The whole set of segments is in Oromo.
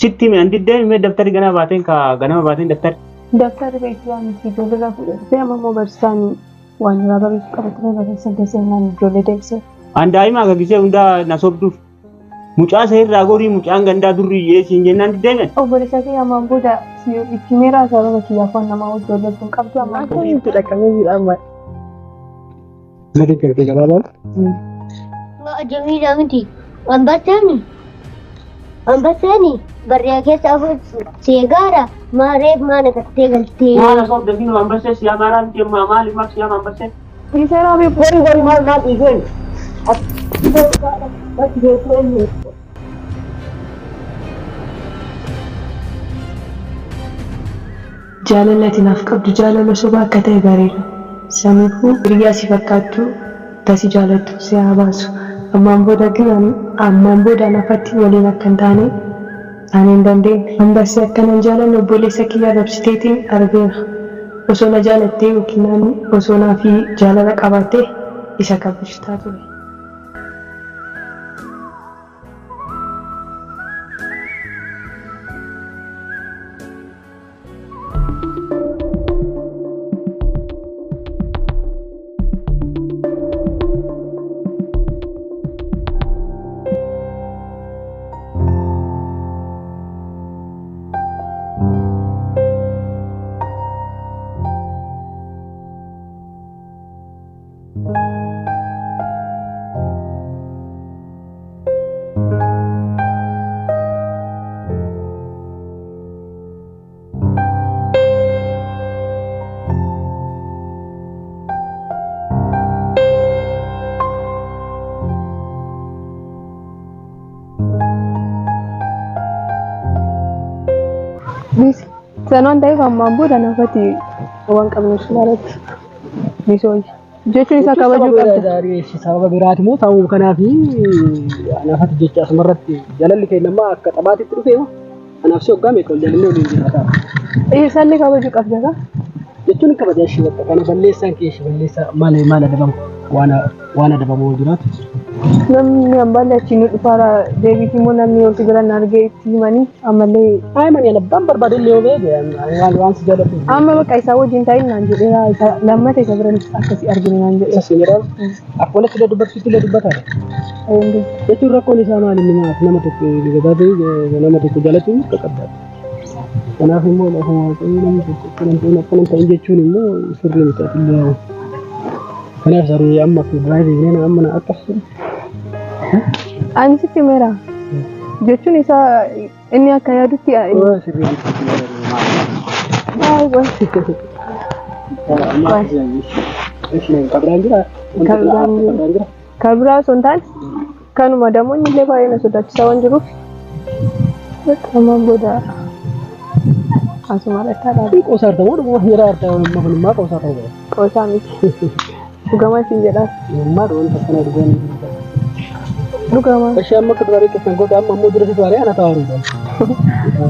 Sitti hime an diddee hime daftari ganama baateen ka ganama baateen daftari. Daftarri beektii miti ijoollee irraa fuudhee amma immoo barsiisaan waan irraa barreessu qaba ture barreessan keessa innaan ijoollee deebisee. An daa'ima akka gisee hundaa na sobduuf. Mucaa isa irraa gorii mucaan gandaa durri siin jennaan diddee hime. Obboleessa kee ammaan booda itti meeraa sababa kiyyaaf waan namaa wajjin wal hin qabdu ammaan. Akkamitti dhaqqabee miidhamaa? Nadi gartee gabaabaan. Jamiila miti. Ambasseeni. Ambasseeni barriyaa keessa afur seegaara maareef maana gartee galtee. Maal sobda sinu ambassee siyaa maaraa miti ammaa maaliif maaf siyaa ambassee. Dhiiseeraa beeku. Gori gori maal maal dhiiseen. Jaalalli ati naaf qabdu jaalala sobaa akka ta'e bareera. Saniifuu hiriyaa si fakkaattu ta si jaalattu si haa baasu. Ammaan booda gin ammaan booda anaaf ati waliin akka hin taane taanee hin dandeenyu. Ambassee akka nan jaalanne obboleessa kiyya arrabsiteetiin argeera. Osoo na jaalattee yookiin osoo naafii jaalala qabaattee isa kabajtaa ture. Sanaan ta'eef ammaan booda nafati waan qabnu irratti bisooyya. Jechuun isaa kabajuu qabda. Sababa biraati moo ta'uu kanaaf anafati jecha asumarratti jaalalli keenya akka taphaatitti dhufe anaaf si hoggaa meeqa ol jaalalli waliin jiraata. Isaallee kabajuu qabda kaa. Jechuun kabaja ishee bakka kana balleessaan kee ishee balleessaa maal maal adabamu waan waan adabamu jiraatu. Namni hambaallee achi nu dhufaara deebiitii immoo namni yoo si bira na argee itti himanii ammallee Ay mani ana abbaan barbaade illee yoo beeke waan waan si jaalatu. amma bakka isaa wajjin ta'in naan jedheera isa lammata isa bira akkasii arginu naan Isa jedhe. si jedhaan akkuma illee dubartiitti illee dubbataa. Jechuun rakkoon isaa maali inni maaf nama tokko gabaabee nama tokko jaalatu akka qabdaati. Kanaaf immoo lafa waaqayyo namni tokko akkana hin ta'in akkana hin ta'in jechuun immoo sirrii miti atillee. Kanaaf saree amma akka duraa beeknee amma na akkas ture. Ani sitti meera jechuun isaa inni akka yaadutti Sirrii miti. Ay, qoy. Amma kabiraan jira. Kabiraan jira. Kabiraan jira. Kan biraa osoo hin taane kanuma namoonni illee baay'ee na sodaachisaa waan jiruuf bakka ammaan booda asuma irratti haadha Qoosaa argamu dhuguma jira argamu amma kun immoo qoosaa ta'uu qaba. qoosaa miti. Dhugamaa siin jedhaa. Dhugummaa wanta kana dhugaan. Dhugamaa. Ishee amma akka dubarii keessan goota amma ammoo dura situ aree ana ta'aa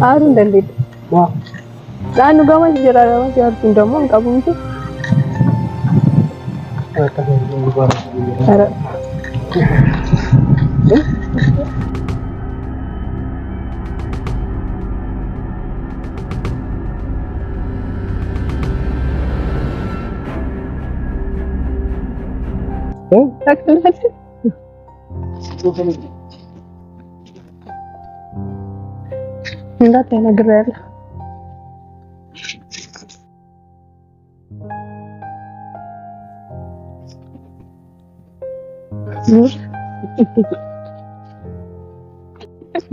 Aaruu hin dandeettu. Maa Dhaan dhugamaa siin jedhaa dhugamaa si aartuun dammoo hin qabu miti. akka dhugaa. Ara. እንዳታይ ነግሬሃለሁ።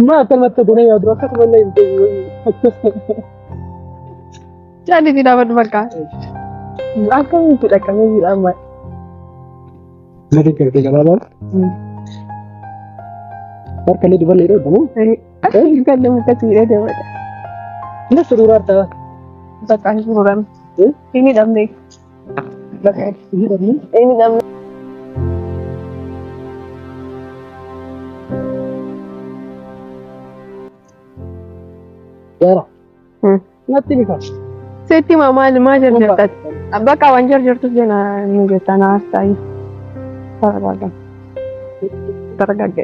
Maa akkanumatti godhee yaadu akkasuma illee hin Caalii dhaabadhu bakka. Akkamitti dhaqqabee miidhamaa? Nadi gartee gabaabaan. Harka illee dubarri hidhuu dhabu. Kan nama akkasii hidhee deemadha. Inni suruuraa argaa. Bakka hin suuraan. Inni dhabne. Bakka Inni dhabne. inni dhabne. Gaara. Natti bifa. Seetti maa maal maa jarjarta? Bakka waan jarjartuuf jena nu jetta na haasa'ii. Targagge. Targagge.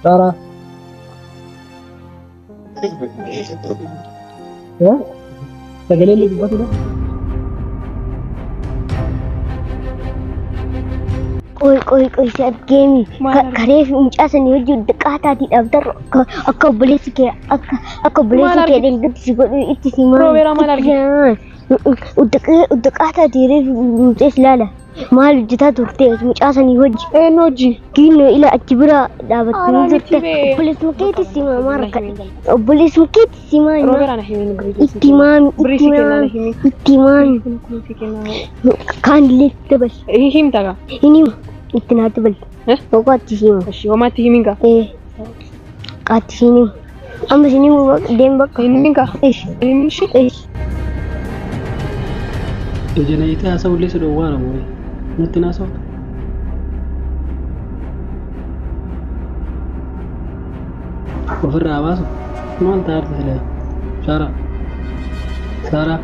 Saaraa. Sagalee illee dubbatu dha. Qoy qoy qoy si argeemi. Kareef mucaa sanii hojii diqqaataatii dhaabdarra akka obboleessi kee akka akka obboleessi kee dheengatti si godhu itti si maal. Roobeeraa maal argite? Uddiqaataatii reef mucees ilaala. Maal hojjetaa turte mucaa sanii hojii. Eenyu hojii? Kinnoo ila achi bira dhaabattanii Aaraa miti turte. bee. Obboleessuma keetti si maa rakkate. Obboleessuma keetti si maa. Roobeeraa na himi birrii. Itti maami Birrii itti si kennaa na maami himi. itti maami. Kun si kennaa. Kaan illee itti dabali. Himta gaa. Inni itti naa dabali. Eh? Boqotti hima. Ishii homaatti himin gaa. Eh. Qaatti himu. Amma isin himu deem bakka. Himin gaa. Ish. Himin ishii. Ish. Ija na hiitee haasa'ullee si dhowwaara moo natti naasa'u. Ofirraa baasu maal ta'a silaa? Saaraa. Saaraa.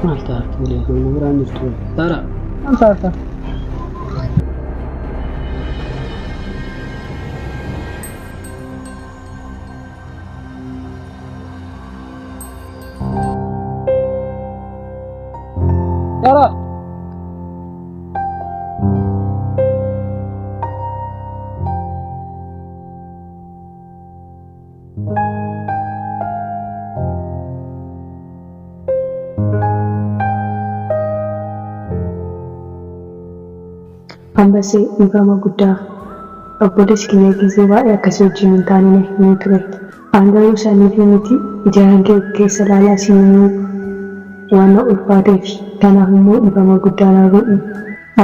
Maal ta'a silaa? Nama biraan jirtu. Saaraa. Maal ta'a? Saaraa. Ambasee dhiifama guddaa obboleessi kiyya gisee baay'ee akkasii wajjin hin taane na himee ture. An garuu saniif miti ijaan kee keessa ilaalaa si himuu waan na ulfaateef kanaaf immoo dhiifama guddaa naa godhi.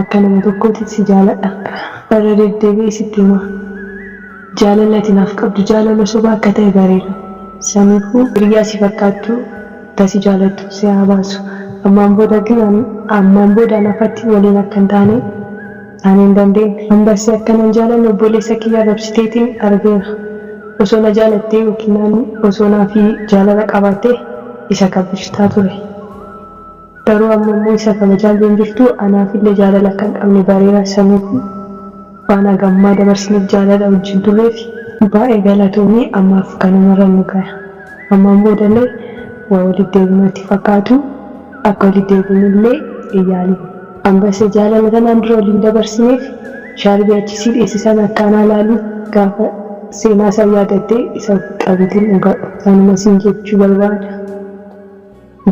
Akka nama tokkootti si jaaladha. Irra deddeebi'ee sitti hima. Jaalala ati naaf qabdu jaalala sobaa akka ta'e bareera. Saniifuu hiriyaa si fakkaattu tasi jaalattu si haa baasu. Ammaan booda gin ammaan booda nafatti waliin akka hin taane ani hin dandeenye. Ambasee akkanan jaalanne obboleessa kiyya arrabsiteetiin argeera. Osoo na jaalattee yookiin ani osoo naaf jaalala qabaattee isa kabajtaa ture. Garuu amma immoo isa kabajaa hin jirtu anaafillee jaalala akka hin qabne bareera. Saniifuu waan hagammaa dabarsineef jaalala wajjin turreef baay'ee galatoomii ammaaf kanumarra nu gaya. Ammaan boodallee waa walitti deebinu natti fakkaatu akka walitti deebinullee hin yaalin. Ambasee jaalala kanaan dura waliin dabarsineef shaarbii achi sii dheessisan akkaanaa laalu gaafa seenaa isaa yaadattee isa qabitiin dhugadhu. Sanuma siin jechuu barbaada.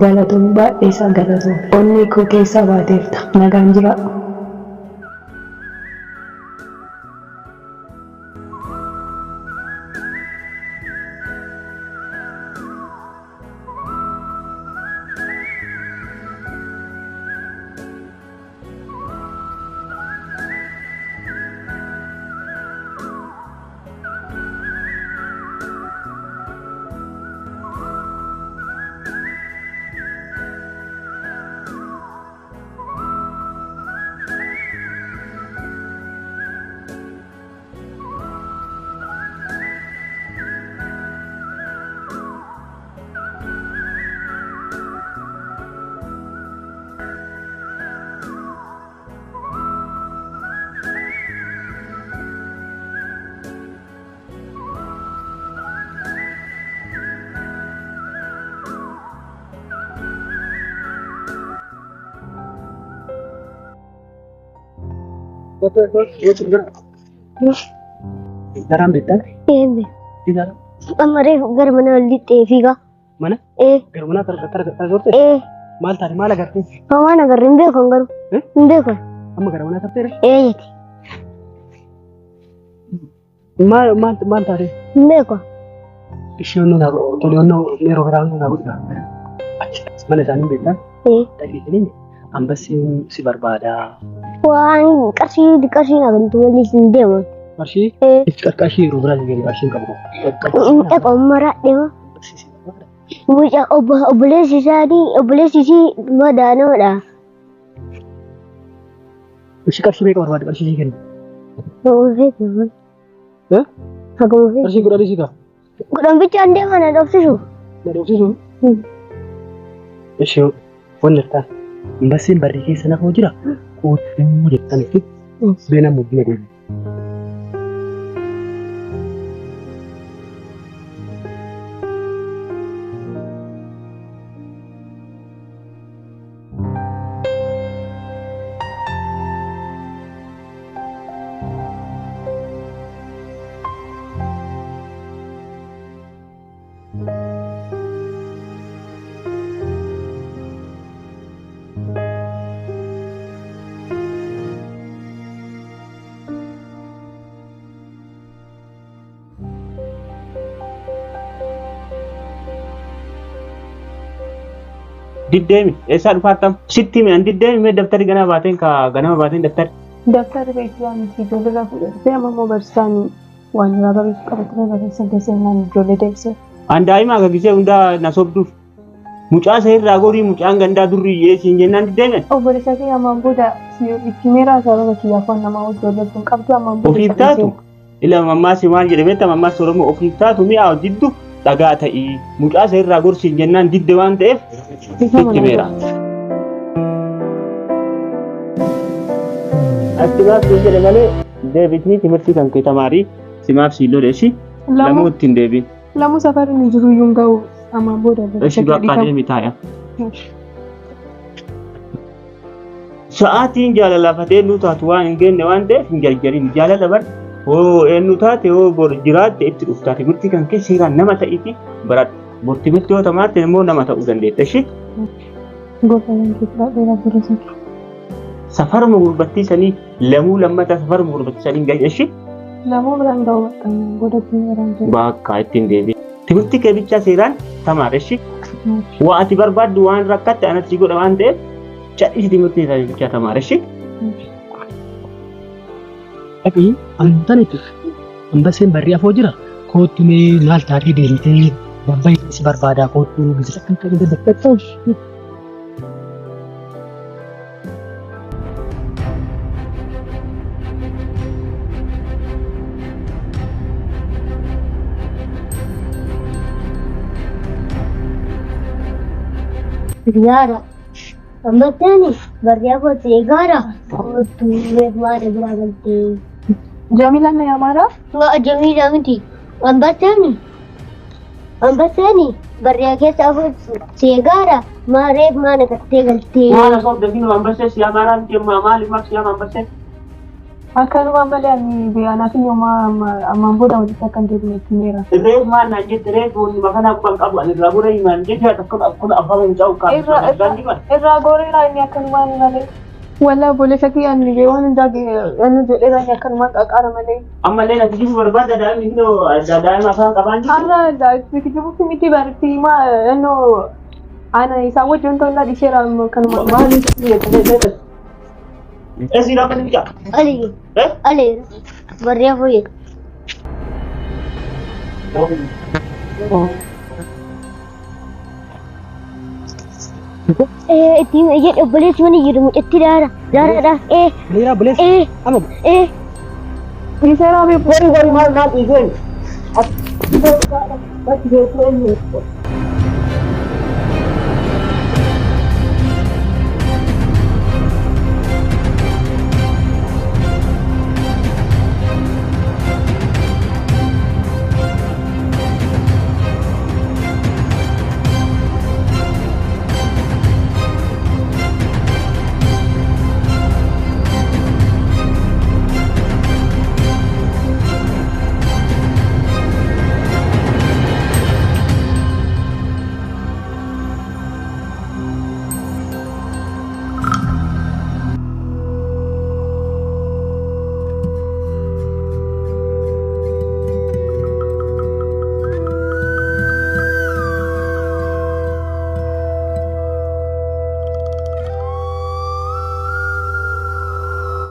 Galatoomii baay'ee isaa galatoomii. Onnee koo keessaa baateerta. Nagaan jiraadhu. Saraan beektaa? Eebbe. Saraan. Amma reef gara mana ol lixxee fiigaa. Mana? Ee. Gara manaa tara turte? Ee. Maal taate maal agartee? Homaan agarre hin beekan garuu. Eh? Hin beekan. Amma gara manaa tarteere? Ee jette. Maal maal maal taate? Hin beekan. Ishee onnoo naa tole onnoo yeroo biraa onnoo naa godha. Achi mana isaanii beektaa? Ee. Dhageessanii ambasii si barbaada. Waan qarshii qarshii naa kennitu malee hin deeman. Qarshii? Ee. Qarshii yeroo biraa si qarshii hin qabu. Hin dhaqu maraa deema. Ambasii si barbaada. Mucaa obboleessi isaanii obboleessi isii madaanoodha. Ishee qarshii meeqa barbaadde qarshii sii kennu? Haguma feete. Eh? Haguma feete. Qarshii kudhanii sii ka'a. Kudhan bichaan deema na dhoofsisu. Na dhoofsisu? Ishee wanni ta'a. Ambasseen barrii keessa nafoo jira. Kootuu jettanitti beena muddina deemu. Diddeemi eessaa dhufaattam sitti himi an diddeemi mee daftari ganama baateen ka ganama baateen daftari. Daftari beektii miti ijoollee irraa fuudhee amma immoo barsiisaan waan irraa barreessu qabatee barreessan keessee naan ijoollee deebisee. An daa'ima akka gisee hundaa na sobduuf mucaa isa irraa gorii mucaan gandaa durri hiyyeessiin jennaan diddeemi. Obboleessa kee ammaan booda itti meeraa sababa kiyyaaf waan namaa ijoollee kun qabdu ammaan booda. Ofiif taatu ila mammaasi maal jedhe beektaa mammaasi Oromoo ofiif taatu mi'aa diddu dhagaa ta'ii mucaa isa irraa gorsiin jennaan didde waan ta'eef itti meera. Ati maaf siin jedhe malee deebitii timirtii kan kee tamaarii simaaf siin lole ishi lamuu ittiin deebiin. Lamuu safarri ni jiru iyyuu hin ga'u ammaan booda. Ishi bakka deemi taa'e. Sa'aatiin jaalalaaf eenyu taatu waan hin geenye waan ta'eef hin jarjarin jaalala bar hoo eenyu taate hoo bor jiraatte itti dhuftaa timirtii kan kee seeraan nama ta'iiti baradhu. Bor timirtii yoo tamaarte immoo nama ta'uu dandeetta ishi. Gosa kan kee fudhadheera obboleessa kee. Safaruma gurbattii sanii lamuu lammataa safaruma gurbattii sanii gahi ishi. Lamuu biraan ga'u bakka booda ittiin biraan jiru. Bakka ittiin deebiin. Timirtii kee bichaa seeraan tamaare ishi. Waa ati barbaaddu waan rakkatte anatti godha waan ta'eef cadhisi timirtii isaanii bichaa tamaare ishi. Dhaqii antanitti ambasseen barrii afoo jira. Kootu mee maal taatee deemtee babbayii si barbaadaa kootu gisa kan ta'e dadhabdaa. Gaara. Ambasseen barriyaa kootee gaara. Kootuu maal biraa galtee. Jamiilaan na yaamaaraa? Waa Jamiila miti. Ambasseen ambasseen barriyaa keessa afur seegaara maareef maana gartee galtee. Maal osoo dafinu ambassee si amaaraa miti ammaa maali maaf si ama ambassee? Akkanuma malee ani anaaf inni homaa ammaan booda walitti akka hin deebine itti meera. Reef maal naan jette reef wanni makanaa quban qabu ani irraa gora himaan jette takka akkuma afaan mucaa ukkaamsa. Irraa goreera inni akkanumaan malee. Walaa obboleessa kiyya ani waan hundaa inni jedheera inni akkanumaan qaqaara malee. Ammallee natti jibu barbaada daa'imni hinoo daa'ima afaan qabaan jiru. Har'a kijibuufi miti barti ma innoo ana isaan wajjin ta'uu dhiseera kanuma. Maali? Esi rafa ni mucaa? Ali. Ali. Barriyaa fooyyee. Ittiin jedhe obboleessi mana jiru mucatti daara daaraadha. Leeraa obboleessi. Amma Dhiseera bee Gori gori maal maal dhiiseen? Bakki keessoo eenyu?